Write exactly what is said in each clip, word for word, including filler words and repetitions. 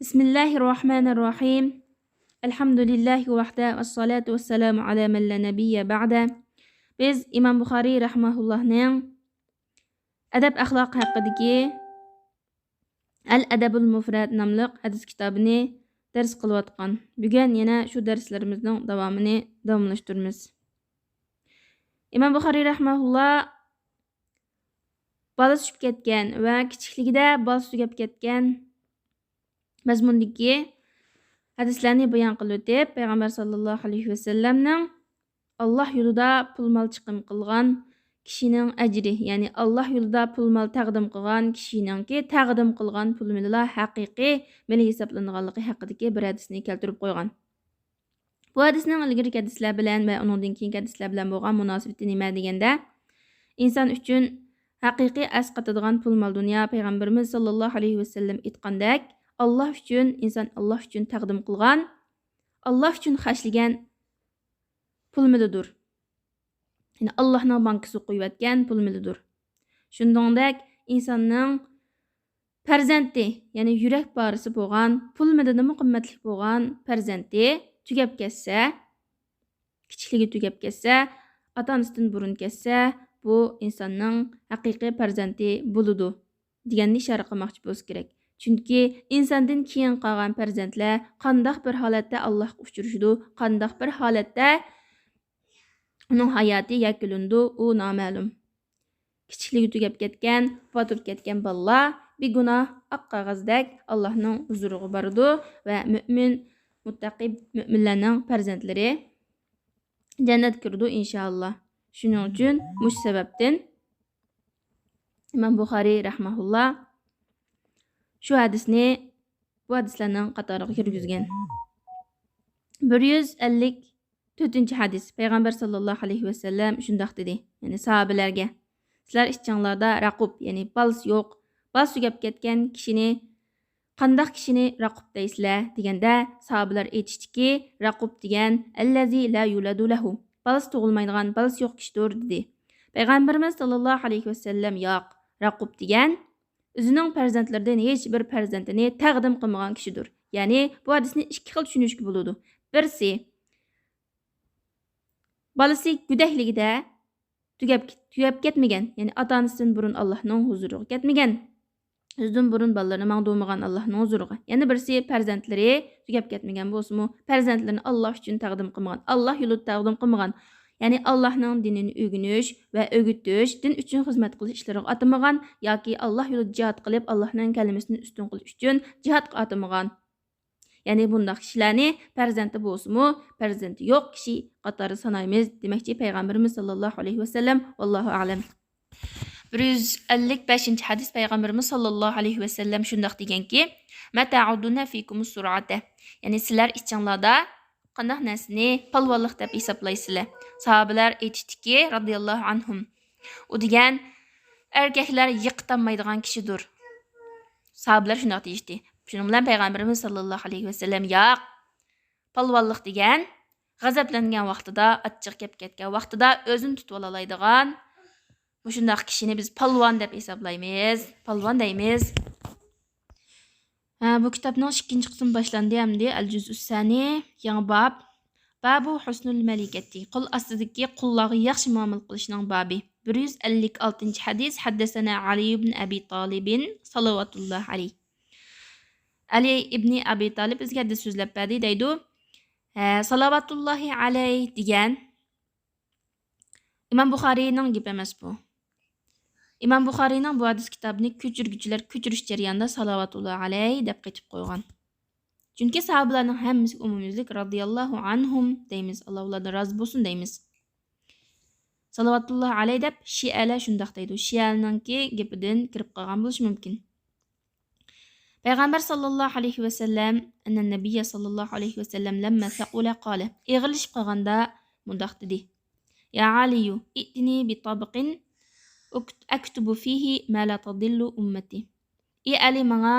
بىسمىللاھىرراھمانىرراھىم. ئەلھەمدۇلىللاھى ۋەھدە، ۋەسسالاتۇ ۋەسسالامۇ ئالا مەن لا نەبىييە بەئدە. بىز ئىمام بۇخارىي رەھىمەھۇللاھنىڭ ئەدەپ ئەخلاق ھەققىدىكى ئەل ئەدەبۇل مۇفرەد ناملىق ھەدىس كىتابىنى دەرس قىلىۋاتقان. بۈگۈن يەنە شۇ دەرسلىرىمىزنىڭ داۋامىنى داۋاملاشتۇرىمىز. ئىمام بۇخارىي رەھىمەھۇللا بالىسى چۈشۈپ كەتكەن ۋە كىچىكلىكىدە بالىسى تۈگەپ كەتكەن مەزمۇندىكى ھەدىسلەرنى بايان قىلىۋېتىپ، پەيغەمبەر ساللاللاھۇ ئەلەيھى ۋەسەللەمنىڭ ئاللاھ يولىدا پۇل مال چىقىم قىلغان كىشىنىڭ ئەجرى، يەنى ئاللاھ يولىدا پۇل مال تەقدىم قىلغان كىشىنىڭكى تەقدىم قىلغان پۇل مېلىلا ھەقىقىي مېلى ھېسابلىنىدىغانلىقى ھەققىدىكى بىر ھەدىسنى كەلتۈرۈپ قويغان. بۇ ھەدىسنىڭ ئىلگىرىكى ھەدىسلەر بىلەن ۋە ئۇنىڭدىن كېيىنكى ھەدىسلەر بىلەن بولغان مۇناسىۋىتى نېمە دېگەندە، ئىنسان ئۈچۈن ھەقىقىي ئەسقاتىدىغان پۇل مال دۇنيا، پەيغەمبىرىمىز ساللاللاھۇ ئەلەيھى ۋەسەللەم ئېيتقاندەك، ئاللاھ ئۈچۈن، ئىنسان ئاللاھ ئۈچۈن تەقدىم قىلغان، ئاللاھ ئۈچۈن خەجلىگەن پۇل مېلىدۇر. يەنى ئاللاھنىڭ بانكىسىغا قويۇۋەتكەن پۇل مېلىدۇر. شۇنىڭدەك ئىنساننىڭ پەرزەنتى، يەنى يۈرەك پارىسى بولغان، پۇل مېلىدىنمۇ قىممەتلىك بولغان پەرزەنتى تۈگەپ كەتسە، كىچىكلىكى تۈگەپ كەتسە، ئاتا-ئانىسىدىن بۇرۇن كەتسە، بۇ ئىنساننىڭ ھەقىقىي پەرزەنتى بولىدۇ دېگەننى ئىشارە قىلماقچى بولسا كېرەك. چۈنكى ئىنساندىن كېيىن قالغان پەرزەنتلەر قانداق بىر ھالەتتە ئاللاھقا ئۇچرىشىدۇ، قانداق بىر ھالەتتە ئۇنىڭ ھاياتى يەكۈنلىنىدۇ، ئۇ نامەلۇم. كىچىكلىكى تۈگەپ كەتكەن، پاتۇرۇپ كەتكەن بالىلار بىگۇناھ ئاق قەغەزدەك ئاللاھنىڭ ھۇزۇرىغا بارىدۇ ۋە مۆمىن، مۇتتەقىي مۆمىنلەرنىڭ پەرزەنتلىرى جەننەتكە كىرىدۇ، ئىنشائاللا. شۇنىڭ ئۈچۈن مۇشۇ سەۋەبتىن ئىمام بۇخارىي رەھمەھۇللا شۇ ھەدىسنى بۇ ھەدىسلەرنىڭ قاتارىغا كىرگۈزگەن. بىر يۈز ئەللىك تۆتىنچى ھەدىس. پەيغەمبەر ساللاللاھۇ ئەلەيھى ۋەسەللەم شۇنداق دېدى، يەنى ساھابىلەرگە، سىلەر ئىچىڭلاردا رەقۇب، يەنى بالىسى يوق، بالىسى تۈگەپ كەتكەن كىشىنى، قانداق كىشىنى رەقۇب دەيسىلەر دېگەندە، ساھابىلەر ئېيتىشتىكى، رەقۇب دېگەن ئەللەزى لا يۇلەدۇ لەھۇ، بالىسى تۇغۇلمايدىغان، بالىسى يوق كىشىدۇر دېدى. پەيغەمبىرىمىز ساللاللاھۇ ئەلەيھى ۋەسەللەم، ياق، رەقۇب دېگەن ئۆزىنىڭ پەرزەنتلىرىدىن ھېچ بىر پەرزەنتىنى تەقدىم قىلمىغان كىشىدۇر. يەنى بۇ ھەدىسنى ئىككى خىل چۈشىنىشكە بولىدۇ. بىرسى، بالىسى گۆدەكلىكىدە تۈگەپ، تۈگەپ كەتمىگەن، يەنى ئاتا-ئانىسىدىن بۇرۇن ئاللاھنىڭ ھۇزۇرىغا كەتمىگەن، ئۆزىدىن بۇرۇن بالىلىرىنى ماڭدۇرمىغان ئاللاھنىڭ ھۇزۇرىغا. يەنە بىرسى، پەرزەنتلىرى تۈگەپ كەتمىگەن بولسىمۇ، پەرزەنتلىرىنى ئاللاھ ئۈچۈن تەقدىم قىلمىغان، ئاللاھ يولىدا تەقدىم قىلمىغان، يەنى ئاللاھنىڭ دىنىنى ئۆگىنىش ۋە ئۆگىتىش، دىن ئۈچۈن خىزمەت قىلىش ئىشلىرىغا ئاتىمىغان ياكى ئاللاھ يولىدا جىھاد قىلىپ، ئاللاھنىڭ كەلىمىسىنى ئۈستۈن قىلىش ئۈچۈن جىھادقا ئاتىمىغان. يەنى بۇنداق كىشىلەرنى پەرزەنتى بولسىمۇ، پەرزەنتى يوق كىشى قاتارىدا سانايمىز دېمەكچى پەيغەمبىرىمىز ساللاللاھۇ ئەلەيھى ۋەسەللەم. ۋاللاھۇ ئەلەم. بىر يۈز ئەللىك بەشىنچى ھەدىس. پەيغەمبىرىمىز ساللاللاھۇ ئەلەيھى ۋەسەللەم شۇنداق دېگەنكى، مە تەئۇددۇنە فىكۇمۇس سۇرئەتە، يەنى سىلەر ئىچىڭلاردا قانداق نەرسىنى پالۋانلىق دەپ ھېسابلايسىلەر؟ ساھابىلەر ئېيتىشتىكى، رازىياللاھۇ ئەنھۇم، ئۇ دېگەن ئەركەكلەر يىقىتالمايدىغان كىشىدۇر. ساھابىلەر شۇنداق دېيىشتى. شۇنىڭ بىلەن پەيغەمبىرىمىز ساللاللاھۇ ئەلەيھى ۋەسەللەم، ياق، پالۋانلىق دېگەن غەزەپلەنگەن ۋاقتىدا، ئاچچىقى كەپ كەتكەن ۋاقتىدا ئۆزىنى تۇتۇۋالالايدىغان مۇشۇنداق كىشىنى بىز پالۋان دەپ ھېسابلايمىز، پالۋان دەيمىز. ھە، بۇ كىتابنىڭ ئىككىنچى قىسمى باشلاندى ئەمدى. ئەل جۇزئۇس سانى، يېڭى باب. بابۇ ھۇسنۇل مەلىكەتى، قول ئاستىدىكى قۇللارغا ياخشى مۇئامىلە قىلىشنىڭ بابى. بىر يۈز ئەللىك ئالتىنچى ھەدىس. ھەددەسەنە ئەلى ئىبن ئەبى تالىبىن، سالىۋاتۇللاھى ئەلەيھ. ئەلى ئىبنى ئەبى تالىب بىزگە ھەدىس سۆزلەپ بەردى دەيدۇ. ھە، سالىۋاتۇللاھى ئەلەيھ دېگەن ئىمام بۇخارىينىڭ گېپى ئەمەس بۇ. ئىمام بۇخارىينىڭ بۇ ھەدىس كىتابىنى كۆچۈرگۈچىلەر كۆچۈرۈش جەريانىدا سالىۋاتۇللاھى ئەلەيھ دەپ قېتىپ قويغان. چۈنكى ساھابىلارنىڭ ھەممىسىگە ئومۇميۈزلۈك رازىياللاھۇ ئەنھۇم دەيمىز، ئاللا ئۇلاردىن رازى بولسۇن دەيمىز. سالىۋاتۇللاھى ئەلەيھ دەپ شىئەلەر شۇنداق دەيدۇ. شىئەلەرنىڭكى گېپىدىن كىرىپ قالغان بولۇشى مۇمكىن. پەيغەمبەر ساللاللاھۇ ئەلەيھى ۋەسەللەم، ئەننە نەبىيە ساللاللاھۇ ئەلەيھى ۋەسەللەم لەممە سەئۇلە قالە، ئېغىرلىشىپ قالغاندا مۇنداق دېدى: يا ئەلىيۇ، ئىئتىنى بىتابىقىن ئەكتۇبۇ فىھى مە لا تەدىللۇ ئۈممەتى. ئى ئەلى، ماڭا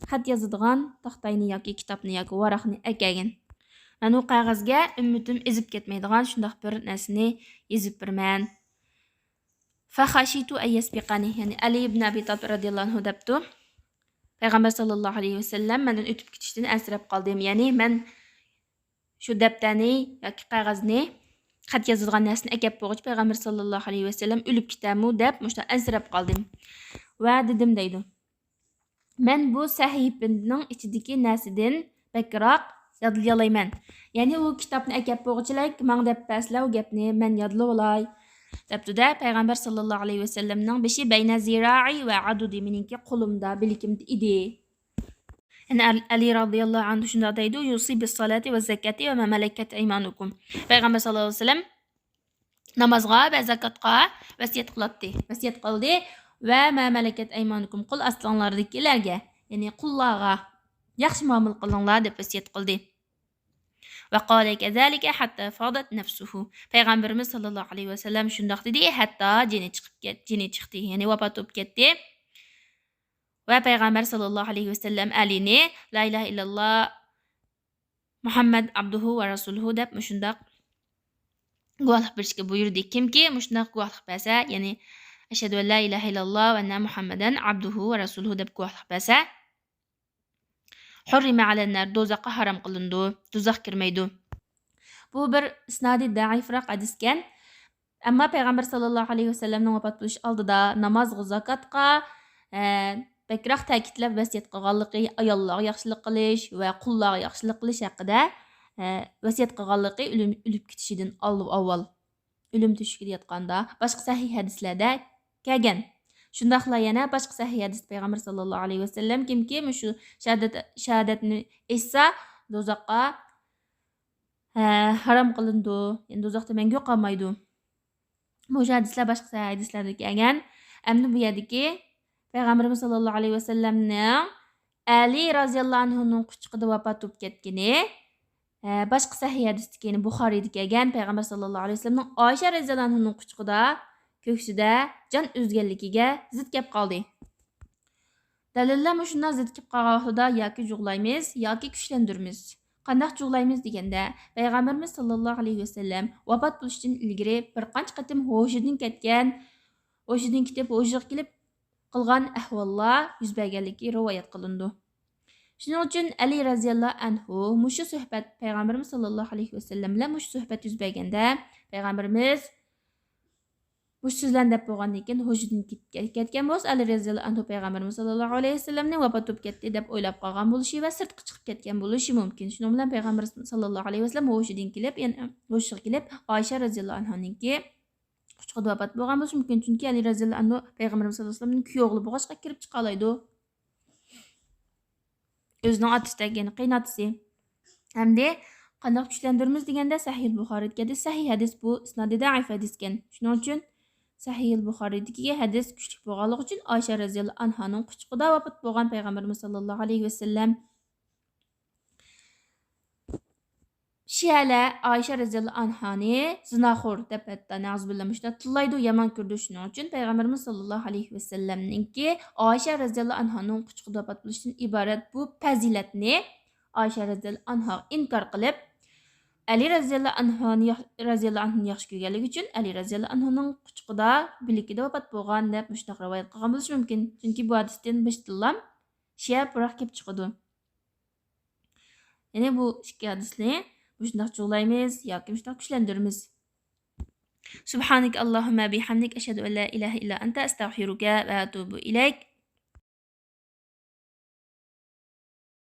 خەت يازىدىغان تاختاينى ياكى كىتابنى ياكى ۋاراقنى ئەكەلگىن. مەن ئۇ قەغەزگە ئۈممىتىم ئېزىپ كەتمەيدىغان شۇنداق بىر نەرسىنى يېزىپ بېرىمەن. فەخەشىتۇ ئەن يەسبىقەنى، يەنى ئەلى ئىبن ئەبى تالىپ رەزىياللاھۇ ئەنھۇ دەپتۇ. پەيغەمبەر ساللاللاھۇ ئەلەيھى ۋەسەللەم مەندىن ئۆتۈپ كېتىشتىن ئەنسىرەپ قالدىم. يەنى مەن شۇ دەپتەرنى ياكى قەغەزنى، خەت يازىدىغان نەرسىنى ئەكەپ بولغۇچە پەيغەمبەر ساللاللاھۇ ئەلەيھى ۋەسەللەم ئۆلۈپ كېتەرمۇ دەپ مۇشۇنداق ئەنسىرەپ قالدىم. ۋە دېدىم دەيدۇ. مەن بۇ سەھىپىنىڭ ئىچىدىكى نەرسىدىن بەكرەك يادلىيالايمەن. يەنى ئۇ كىتابنى ئەكەپ بولغۇچىلەك ماڭا دەپ بەرسىلە ئۇ گەپنى مەن يادلىۋالاي. دەپتۇ-دە، پەيغەمبەر ساللاللاھۇ ئەلەيھى ۋەسەللەمنىڭ بېشى بەينە زىرائى ۋە ئادۇدى، مېنىڭكى قولۇمدا، بىلىكىمدە ئىدى. يەنە ئەل-، ئەلى رازىياللاھۇ ئەنھۇ شۇنداق دەيدۇ، يۇسى بىسسالاتى ۋە زاكاتى ۋە ما مەلەكەت ئەيمانۇكۇم. پەيغەمبەر ساللاللاھۇ ئەلەيھى ۋەسەللەم نامازغا ۋە زاكاتقا ۋەسىيەت قىلاتتى. ۋەسىيەت قىلدى. ۋە ما مەلەكەت ئەيمانۇكۇم، قول ئاستىڭلاردىكىلەرگە، يەنى قۇللارغا ياخشى مۇئامىلە قىلىڭلار دەپ ۋەسىيەت قىلدى. ۋە قالە كەزالىكە ھەتتا فادەت نەفسۇھۇ. پەيغەمبىرىمىز ساللاللاھۇ ئەلەيھى ۋەسەللەم شۇنداق دېدى، ھەتتا جېنى چىقىپ كەت-، جېنى چىقتى، يەنى ۋاپات بولۇپ كەتتى. ۋە پەيغەمبەر ساللاللاھۇ ئەلەيھى ۋەسەللەم ئەلىنى لا ئىلاھە ئىللاللا مۇھەممەد ئابدۇھۇ ۋە رەسۇلۇھۇ دەپ مۇشۇنداق گۇۋاھلىق بېرىشكە بۇيرۇدى. كىمكى مۇشۇنداق گۇۋاھلىق بەرسە، يەنى ئەشھەدۇ ئەن لا ئىلاھە ئىللاللا ۋە ئەننە مۇھەممەدەن ئابدۇھۇ ۋە رەسۇلۇھۇ دەپ گۇۋاھلىق بەرسە، ھۇررىمە ئەلەننار، دوزاخقا ھارام قىلىنىدۇ، دوزاخ كىرمەيدۇ. بۇ بىر ئىسنادى دەئىفراق ھەدىسكەن. ئەمما پەيغەمبەر ساللاللاھۇ ئەلەيھى ۋەسەللەمنىڭ ۋاپات بولۇش ئالدىدا نامازغا، زاكاتقا، ئە، بەكرەك تەكىتلەپ ۋەسىيەت قىلغانلىقى، ئاياللارغا ياخشىلىق قىلىش ۋە قۇللارغا ياخشىلىق قىلىش ھەققىدە، ئە، ۋەسىيەت قىلغانلىقى ئۆلۈم، ئۆلۈپ كېتىشىدىن ئال-، ئاۋۋال، ئۆلۈم تۆشۈكىدە ياتقاندا. باشقا سەھىھ ھەدىسلەردە كەلگەن. شۇنداقلا يەنە باشقا سەھىھ ھەدىستە پەيغەمبەر ساللاللاھۇ ئەلەيھى ۋەسەللەم، كىمكى مۇشۇ شاھادەت، شاھادەتنى ئېيتسا، دوزاخقا، ھە، ھارام قىلىنىدۇ، يەنى دوزاختا مەڭگۈ قالمايدۇ. مۇشۇ ھەدىسلەر باشقا سەھىھ ھەدىسلەردە كەلگەن. ئەمدى بۇ يەردىكى پەيغەمبىرىمىز ساللاللاھۇ ئەلەيھى ۋەسەللەمنىڭ ئەلى رازىياللاھۇ ئەنھۇنىڭ قۇچىقىدا ۋاپات بولۇپ كەتكىنى، ئە، باشقا سەھىھ ھەدىستىكى، يەنى بۇخارىيدا كەلگەن، پەيغەمبەر ساللاللاھۇ ئەلەيھى ۋەسەللەمنىڭ ئائىشە رازىياللاھۇ ئەنھۇنىڭ قۇچىقىدا كۆكسىدە جان ئۈزگەنلىكىگە زىت كەپ قالدى. دەلىللەر مۇشۇنداق زىت كەپ قالغان ۋاقتىدا ياكى جۇغلايمىز، ياكى كۈچلەندۈرىمىز. قانداق جۇغلايمىز دېگەندە، پەيغەمبىرىمىز ساللاللاھۇ ئەلەيھى ۋەسەللەم ۋاپات بولۇشتىن ئىلگىرى بىر قانچە قېتىم ھوشىدىن كەتكەن، ھوشىدىن كېتىپ، ھوشىغا كېلىپ قىلغان ئەھۋاللار يۈز بەرگەنلىكى رىۋايەت قىلىنىدۇ. شۇنىڭ ئۈچۈن ئەلى رازىياللاھۇ ئەنھۇ مۇشۇ سۆھبەت، پەيغەمبىرىمىز ساللاللاھۇ ئەلەيھى ۋەسەللەم بىلەن مۇشۇ سۆھبەت يۈز بەرگەندە، پەيغەمبىرىمىز مۇشۇ سۆزلەرنى دەپ بولغاندىن كېيىن ھوشىدىن كېت-، كەتكەن بولسا، ئەلى رازىياللاھۇ ئەنھۇ پەيغەمبىرىمىز ساللاللاھۇ ئەلەيھى ۋەسەللەمنى ۋاپات بولۇپ كەتتى دەپ ئويلاپ قالغان بولۇشى ۋە سىرتقا چىقىپ كەتكەن بولۇشى مۇمكىن. شۇنىڭ بىلەن پەيغەمبىر ساللاللاھۇ ئەلەيھى ۋەسەللەم ھوشىدىن كېلىپ، يەنە ھوشىغا كېلىپ، ئائىشە رازىياللاھۇ ئەنھانىڭكى قۇچىقىدا ۋاپات بولغان بولۇشى مۇمكىن. چۈنكى ئەلى رازىياللاھۇ ئەنھۇ پەيغەمبىرىمىز ساللاللاھۇ ئەلەيھى ۋەسەللەمنىڭ كۈيئوغلى بولغاچقا كىرىپ چىقالايدۇ. ئۆزىنىڭ ئاتىسىدەك، يەنى قېيىنئاتىسى. ئەمدى قانداق كۈچلەندۈرىمىز دېگەندە، سەھىھ بۇخارىدىكى ھەدىس، سەھىھ ھەدىس بۇ، ئىسنادى دەئىف ھەدىسكەن. شۇنىڭ ئۈچۈن سەھىھ بۇخارىدىكى ھەدىس كۈچلۈك بولغانلىقى ئۈچۈن ئائىشە رەزىياللاھۇ ئەنھانىڭ قۇچىقىدا ۋاپات بولغان پەيغەمبىرىمىز ساللاللاھۇ ئەلەيھى ۋەسەللەم. شىئەلەر ئائىشە رەزىياللاھۇ ئەنھانى زىناخور دەپ ھەتتا نەئۇزۇبىللا مۇشۇنداق تىللايدۇ، يامان كۆرىدۇ. شۇنىڭ ئۈچۈن پەيغەمبىرىمىز ساللاللاھۇ ئەلەيھى ۋەسەللەمنىڭكى ئائىشە رەزىياللاھۇ ئەنھانىڭ قۇچىقىدا ۋاپات بولۇشتىن ئىبارەت بۇ پەزىلەتنى ئائىشە رەزىياللاھۇ ئەنھاغا ئىنكار قىلىپ، ئەلى رەزىياللاھۇ ئەنھانى ياخ-، رەزىياللاھۇ ئەنھۇنى ياخشى كۆرگەنلىكى ئۈچۈن ئەلى رەزىياللاھۇ ئەنھۇنىڭ قۇچىقىدا، بىلىكىدە ۋاپات بولغان دەپ مۇشۇنداق رىۋايەت قىلغان بولۇشى مۇمكىن. چۈنكى بۇ ھەدىستىن بېشىدىنلا شىئە بۇراق كېلىپ چىقىدۇ. يەنى بۇ ئىككى ھەدىسنى مۇشۇنداق جۇغلايمىز ياكى مۇشۇنداق كۈچلەندۈرىمىز. سبحانك اللهم بحمدك، أشهد أن لا إله إلا أنت، أستغفرك وأتوب إليك.